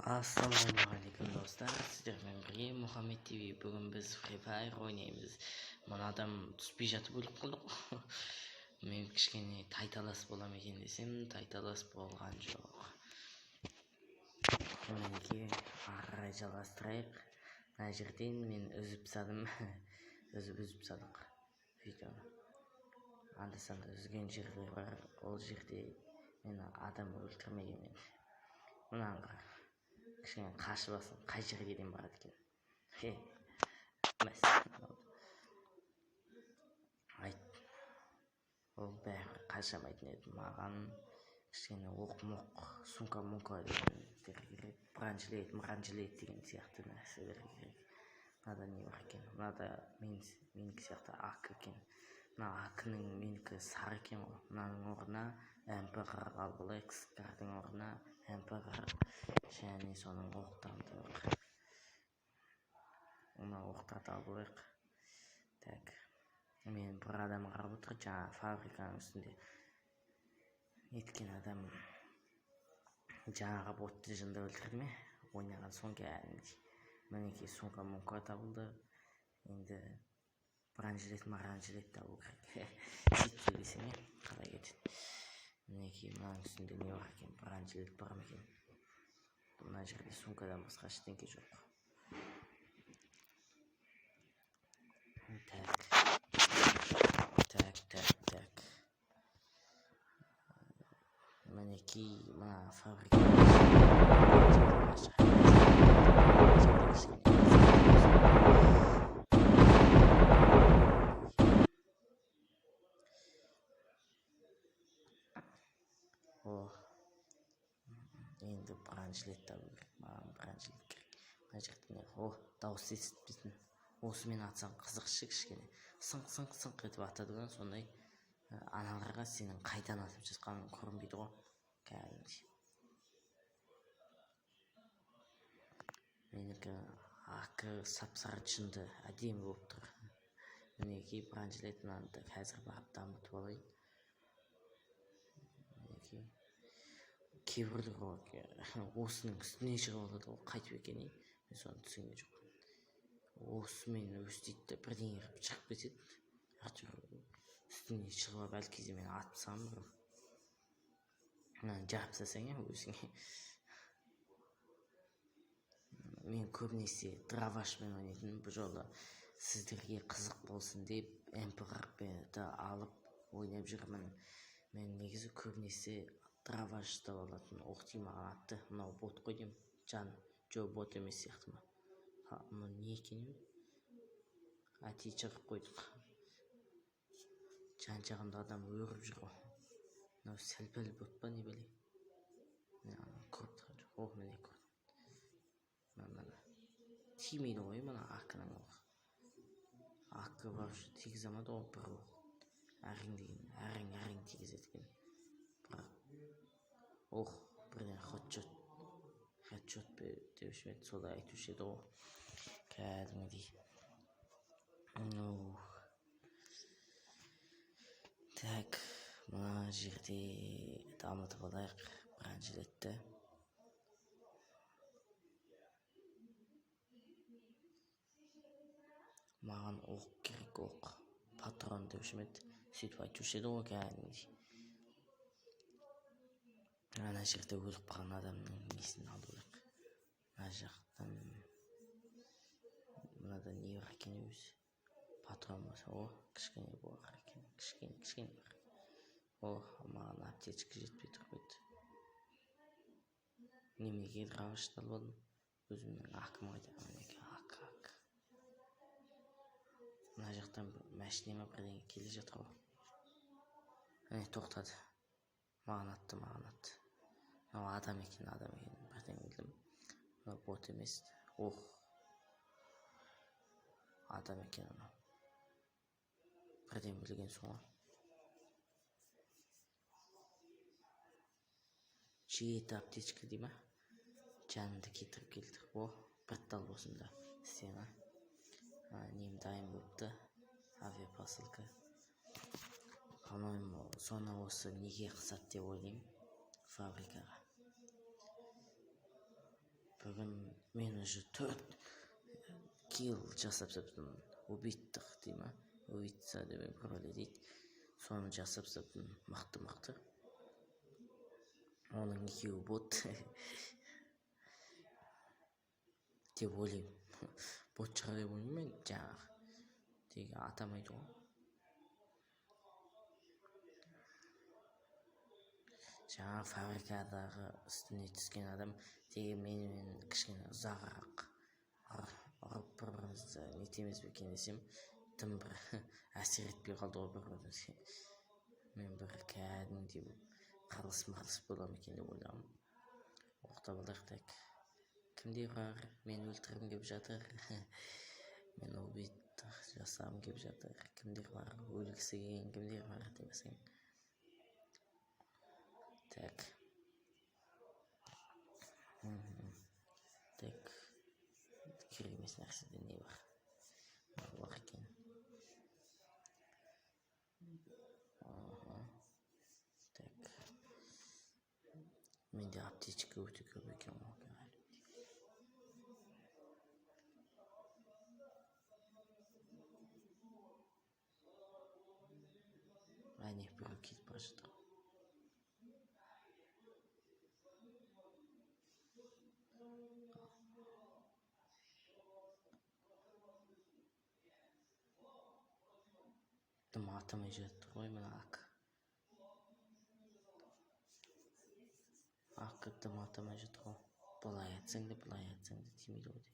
Ассалаумағалейкум, достар! Сіздермен бірге Мұхаммед ТВ. Бүгін біз Free Fire ойнаймыз. Мына адам түспей жатып өліп қалды ғой. Мен кішкене тайталас бола ма екен десем, тайталас болған жоқ. Мінекей, ары қарай жалғастырайық. Мына жерден мен үзіп тастадым, үзіп тастадық видеоны. Анда санда үзген жерлер бар, ол жерде мен адам өлтірмегенмін. Мынаны қара, кішкене қашып алсам, қай жерге дейін барады екен? Хе, айт, ол бәрібір қашамайтын еді. Маған кішкене оқ моқ, сумка мумка дегендер керек, бронежилет мранжилет деген сияқты нәрселер керек. Мынада не бар екен? Мынада менікі сияқты АК екен. Мына АК-ның менікі сары екен ғой. Мынаның орнына МП 40 алып алайық, скардың орнына МП 40 және соның оқтарды, мына оқтарды алып алайық. Так, мен бір адам қарап отыр, жаңағы фабриканың үстінде неткен адам, жаңағы ботты жынды өлтірді ме ойнаған соң кәдімгідей. Мінекей, сумка мумка табылды. Енді бронежилет мранжилет табу керек. Сөйтіп сөйлесең, иә, қалай кетеді? Мінекей, мынаның үстінде не бар екен? Бронежилет бар ма екен? Мына жерде сумкадан басқа ештеңке жоқ. Так, так, так, так. Мінекей, мына фабрика. О, енді бронежилет табу керек. Маған бронежилет керек. Мына жерде не? О, дауыс естітпейтін. Осымен атсаң, қызық ше, кішкене сыңқ сыңқ сыңқ етіп атады ғой. Сондай аналарға сенің қайдан атып жатқаның көрінбейді ғой кәдімгідей. Менікі АК сап сары жынды, әдемі болып тұр. Мінекей, бронежилет. Мынаны да қазір барып дамытып алайын. Мінекей, кейбіреулер осының үстіне шығып алады ғой. Қайтып екен, ей, мен соны түсінген жоқпын. Осымен өстейді да, бірдеңе қылып шығып кетеді әйтеуір. Үстіне шығып алып, әлі кезде мен атып тастағанмын бір. Мынаны жауып тастасаң, иә, өзіңе. Мен көбінесе дробашпен ойнайтынмын. Бұл жолы сіздерге қызық болсын деп МП 40 алып ойнап жүрмін. Мен негізі көбінесе дробаш ұстап алатын. Оқ тимаған атты. Мынау бот қой деймін, жан жо, бот емес сияқты ма? Мынау не екен? Әтей шығып қойдық. Жан жағымда адам өріп жүр ғой. Мынау сәл пәл бот па, не бәле? Көріп тұрған жоқ. О, міне, көрдім. Мына тимейді ғой мына АК-ның оғы. АК вообще тигізе алмады ғой бір оқ. Әрең деген, әрең әрең тигізеді екен. Бірақ ох, бірден хедшот, хедшот деуші ме еді, солай айтушы еді ғой кәдімгідей. Ну, так, мына жерде дамытып алайық бронежилетті. Маған оқ керек, оқ, патрон деуші ме еді, сөйтіп айтушы еді ғой кәдімгідей. Ана жерде өліп қалған адамның несін алу керек. Мына жақтан, мынада не бар екен өзі? Патрон болса, о, кішкене бар екен, кішкене кішкене бар. О, маған аптечка жетпей тұр еді. Неменеге дробашты алып алдым? Өзімнің АК-ым қайда? Мінекей, АК, АК. Мына жақтан машина ма, бірдеңе келе жатыр ғой. Міне, тоқтады. Маған атты, маған атты. Мынау адам екен, адам екен. Бірден білдім, мынау бот емес. Ох, адам екен анау, бірден білгенсің ғой. Жеті аптечка дей ма, жанымды кетіріп келдік. О, бір тал болсын да, стена нем дайын болыпты, авиапосылка, по-моему. Соны осы неге қысады деп ойлаймын, фабрикаға. Бүгін мен уже 4 килл жасап тастаппын. Убиттық дей ма? Убийца деп бір дейді. Соны жасап тастаппын. Мықты-мықты. Оның екеуі бот деп ойлаймын. Бот шығар деп ойлаймын мен, жаңағы. Тегі атамайды ғой. Жаңа фабрикадағы үстіне түскен адам тегі менімен кішкене ұзағырақ ұрып бір-бірімізді нетеміз бе екен десем, тым бір әсер етпей қалды ғой бір-бірімізге. Мен бір кәдімгідей қырылыс-мырылыс бола ма екен деп ойлағанмын. Оқтап алайық, так. Кімде бар? Мен өлтіргім келіп жатыр. Мен убит жасағым келіп жатыр. Кімдер бар? Өлгісі келген кімдер бар демесең. Так. Так. Керек емес нәрседе не бар? Бар екен. Так. Менде аптечка өте көп екен ғой. Әне біреу кетіп бара жатыр. Тым атамай жатыр ғой мына ак. Ак тым атамай жатыр ғой. Былай атсаң да, былай атсаң да тимейді ғой.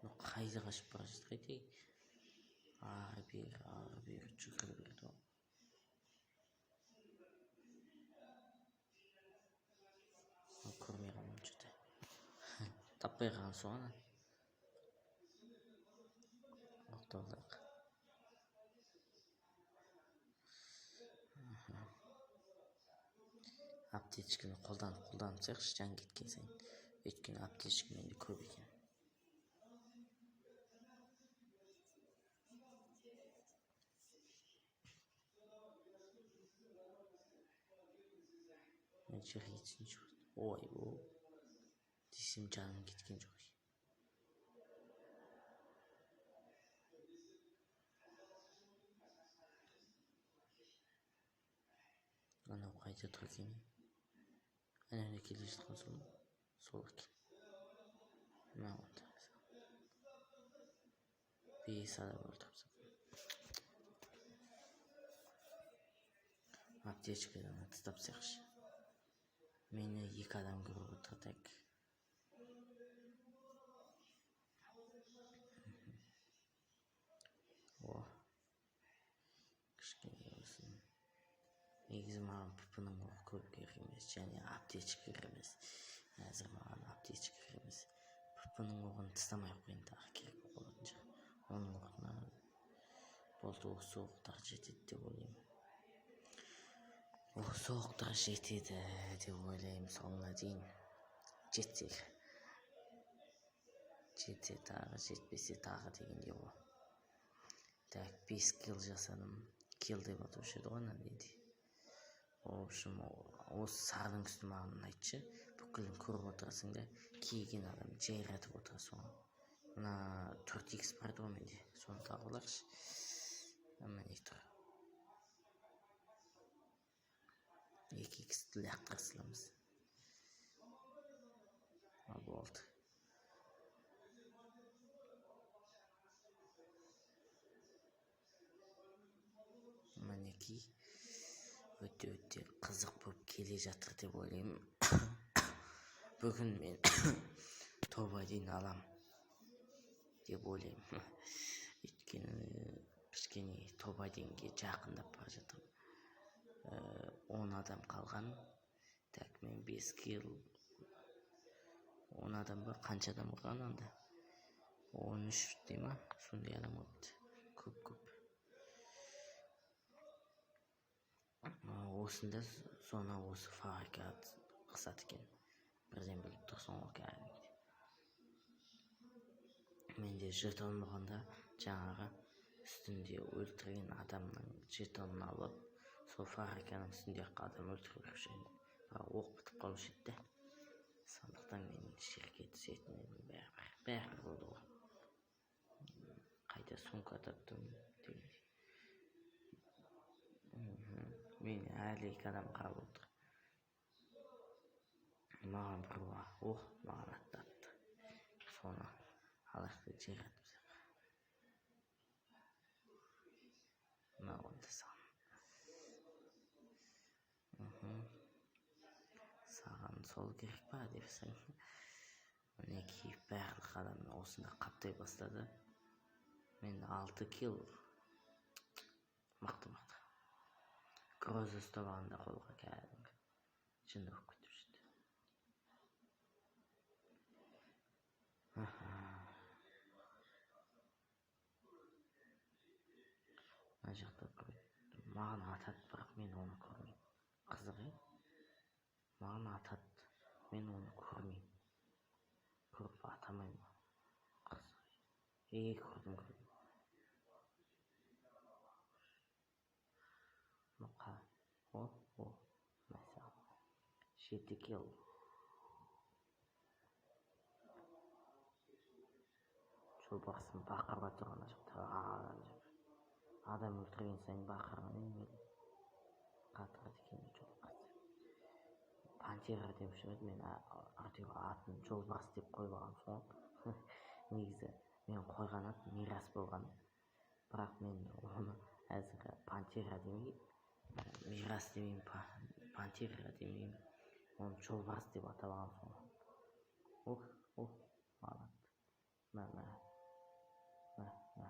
Ну, қайда қашып бара жатыр екен? Ары бері, ары бері жүгіре берді ғой. Көрмей қалдым что-то. Таппай қалған соң ана. Оқтап алайық. Аптечканы қолданып тастайықшы, жан кеткен сайын. Өйткені аптечка менде көп екен. Мен жерге кетсінші. Ой, о. Десем жаным кеткен жоқ. Анау қайда тұр екен? Әне келе жатқан сол ма? Сол екен. Мына онда. 5 адам өлтіріп тастаппын. Аптечкадан тастап тастайықшы. Мені 2 адам көріп отыр, так. О. Кішкене болсын. Негізі маған ПП-ның оғы көп керек емес, және аптечка керек емес. Әзір маған аптечка керек емес. ПП-ның оғын тастамай ақ қояйын, тағы керек болып қалатын шығар. Оның орнына болды, осы оқтар жетеді деп ойлаймын. Осы оқтар жетеді деп ойлаймын, соңына дейін жетсе. Жетсе тағы, жетпесе тағы дегендей ғой. Так, 5 килл жасадым. Килл деп атаушы еді ғой ана неде. В общем, осы сарының үсті маған ұнайтшы. Бүкілін көріп отырасың да, келген адам жайратып отырасың ғой. Мына төрт икс бар еді ғой менде. Соны тағып алайықшы. Міне тұр. Екі иксті лақтыра саламыз. Ал болды. Мінекей. Өте-өте қызық болып келе жатыр деп ойлаймын. Бүгін мен топ 1 алам деп ойлаймын. Өйткені кішкене топ 1-ге жақындап бара жатырмын. 10 адам қалған. Так, мен 5 килл. 10 адам ба? Қанша адам қалған анда? 13 дей ма? Сондай адам қалыпты. Көп-көп. Осында зона осы фабрика қысады екен. Бірден біліп тұрсың ғой кәдімгідей. Менде жетон болғанда жаңағы үстінде өлтірген адамның жетонын алып, сол фабриканың үстінде адам өлтіріп жүруші едім. Бірақ оқ бітіп қалушы еді де. Бәрі болды ғой. Қайта сумка таптым дегендей. Мен әлі екі адам қалып отыр. Маған бір, ох, маған атты, атты. Соны алайық та жер атып. Мына онда саған. Саған сол керек па депсің. Мінекей, барлық адам осында қаптай бастады. Мен 6 килл. Мықты, мықты. Гроза ұстап алғанда қолға кәдімгі жынды болып кетіп жүрді. Мына жақта бір маған атады, бірақ мен оны көрмеймін. Қызық, е? Маған атады, мен оны көрмеймін. Көріп атамаймын. Қызық. Е, көрдім, көрдім. О, о, мәссаған. 7 килл. Жолбарыстың бақырып жатыр ана жақта. Деп. Адам өлтірген сайын бақырған ең қатырады екен жолбарыс. Пантера деп жүреді, мен әйтеуір атын жолбарыс деп қойып алған соң. Негізі мен қойған ат Мирас болған. Бірақ мен оны әзір Пантера демей, Мирас демеймін, Пантера демеймін. Оны жолбарыс деп атап алған соң. Ох, ох, маған. Мә, мә. Мә, мә.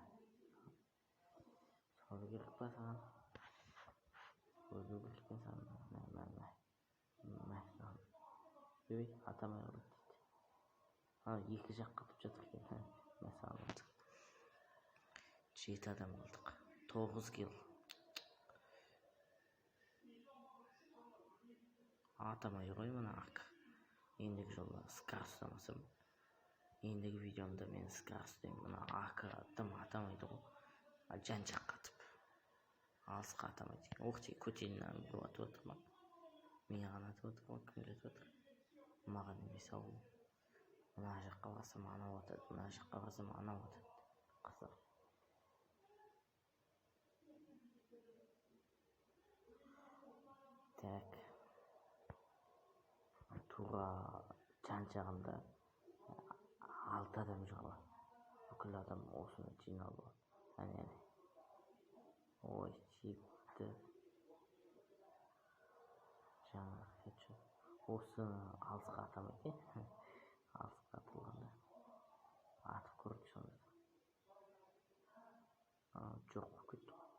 Салу керек па саған? Өлу керек пе саған? Мә, мә, мә. Мә, саған. Ой, атамай қалады дейді. Ана екі жаққа атып жатыр екен. Мә, саған. 7 адам қалдық. 9 килл. Атамай ғой мына ак. Ендігі жолы скар ұстамасам, ендігі видеомда мен скар ұстаймын. Мына ак дым атамайды ғой. Жан жаққа атып. Алысқа атамайды екен. Ох, тек көтеннен біреу атып отыр ма? Маған атып отыр ма? Кімге атып отыр? Маған емес ау. Мына жаққа барсам анау атады, мына жаққа барсам анау атады. Қызық. Так. Тура жан жағында 6 адам жүр ғой. Бүкіл адам осыны жиналды ғой. Әне, әне. Ой, тиіпті. Жаңа хедшот. Осы алысқа атамайды, е? Алысқа атылғанда. Атып көрдік сонда. Жоқ болып кетті ғой.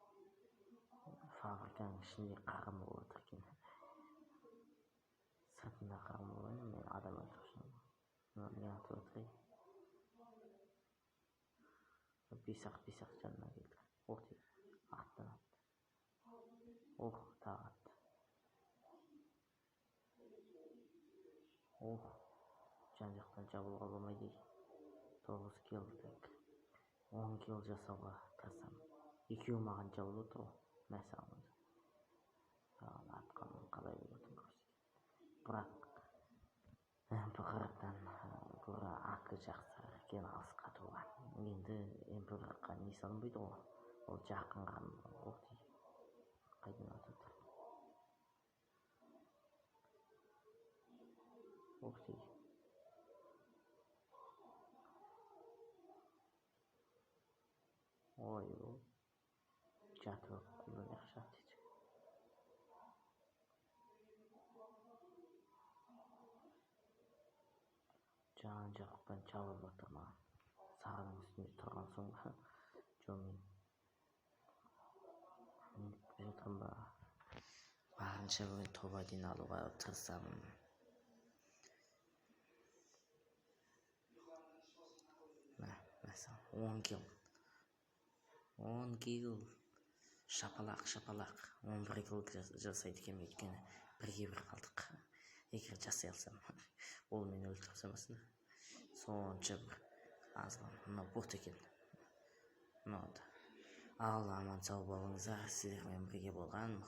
Фабриканың ішінде қағым болып отыр екен. Сыртында қағым болған, мен адам өлтіріп жүрмін. Мына не атып отыр, ей? Бес-ақ жанына келді. Ох, дейді. Аттан атты. Ох, тағы атты. Ох, жан жақтан жабылуға болмайды. 9 килл, так. 10 килл жасауға тырысамын. Екеуі маған жабылып отыр ғой. Мә саған. Саған атқанын қалай болатынын көрсетейін. Бірақ МП-қырықтан гөрі АК жақсырақ екен алысқа атуға. Енді МП-қырыққа не салынбайды ғой. Ол жақын ох, дейді. Қайдан атып отыр? Ох, дейді. Ой, ой. Жатып алып қолданайықшы дейді. Жан жақтан жабылып жатыр маған. Сағының үстінде тұрған соң ба? Жоқ, мен жатырмын ба? Барынша бүгін топ 1 алуға тырысамын. Мә, мәссаған, 10 килл. 10 килл. Шапалақ, шапалақ. 11 килл жасайды екенмін, өйткені бірге бір қалдық. Егер жасай алсам, ол мені өлтіріп тастамасын. Сонша бір азған. Мынау бот екен. Мынау да. Ал аман сау болыңыздар. Сіздермен бірге болған